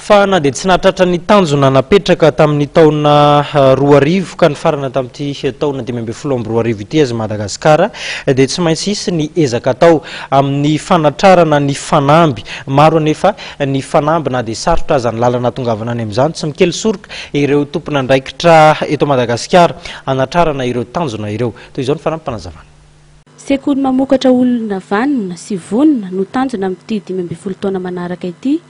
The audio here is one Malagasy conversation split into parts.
Fa na dia tsy nahatratra ny tanjona napetraka tamin'ny taona 2000 ka nifarana tamin'ity taona 2015 ity aza i Madagasikara dia tsy maintsy hisy ny ezaka atao amin'ny fanatrarana ny fanamby. Maro anefa ny fanamby na dia sarotra aza ny lalana hahatongavana any amin'izany. Tsy mikely soroka ireo tompon'andraikitra eto Madagasikara hanatrarana ireo tanjona ireo. Toy izao ny fanampim-panazavana. Sekoly mamokatra olona vanona sy vonona no tanjona amin'ity 15 taona manaraka ity,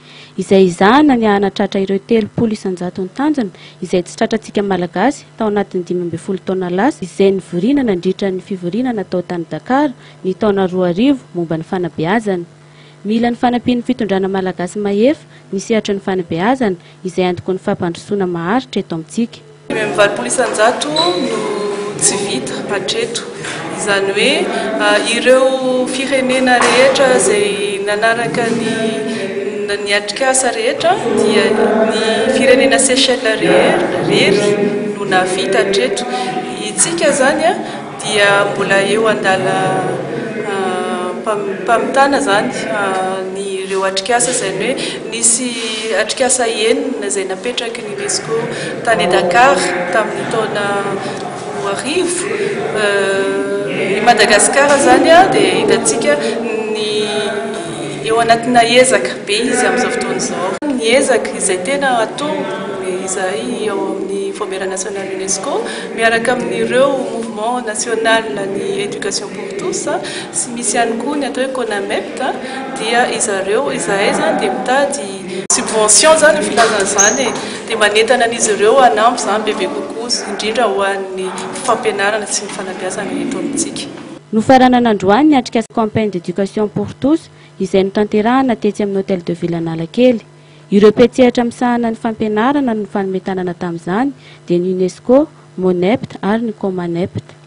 izay ezahana ny hanatratra ireo 30 isan-jaton'ny tanjona izay tsy tratrantsika Malagasy tao anatin'ny 15 taona lasa izay nivoriana nandritra ny fivoriana natao tany Dakar ny taona 2000 momba ny fanabeazana. Mila ny fanampian'ny fitondrana Malagasy mahefa ny sehatry ny fanabeazana izay antoky ny fampandrosoana maharitra eto amintsika. 85% no tsy vita hatreto. Izany hoe ireo firenena rehetra izay nanaraka ny ny atrikasa rehetra dia ny firenena Seychelles irery no nahavita hatreto. Itsika izany dia mbola eo an-dalam-pamitana izany ny ireo atrikasa izay hoe nisy atrikasa enina izay napetraky ny UNESCO tany Dakar tamin'ny taona 2000. I Madagasikara izany dia hitantsika ny eo anatina ezaka be izy amin'izao fotoana izao. Ny ezaka izay tena atao izahay ao amin'ny Vaomiera Nasionaly UNESCO miaraka amin'ireo Mouvement National ny Éducation pour tous sy misy ihany koa ny atao hoe CONAMEPT dia izareo izahay izany dia mitady subvention izany ny filazana izany e, dia manentana an'izy ireo hanampy izany bebe kokoa indrindra ho an'ny fampianarana sy ny fanabeazana eto amintsika. Nofaranana androany ny atrikasa Campagne d'éducation pour tous izay notanterahana tetsy amin'ny Hôtel de Ville Analakely. Ireo mpiantsehatra misahana ny fampianarana no nifanome tanana tamin'izany dia ny UNESCO, Monept ary ny Comanept.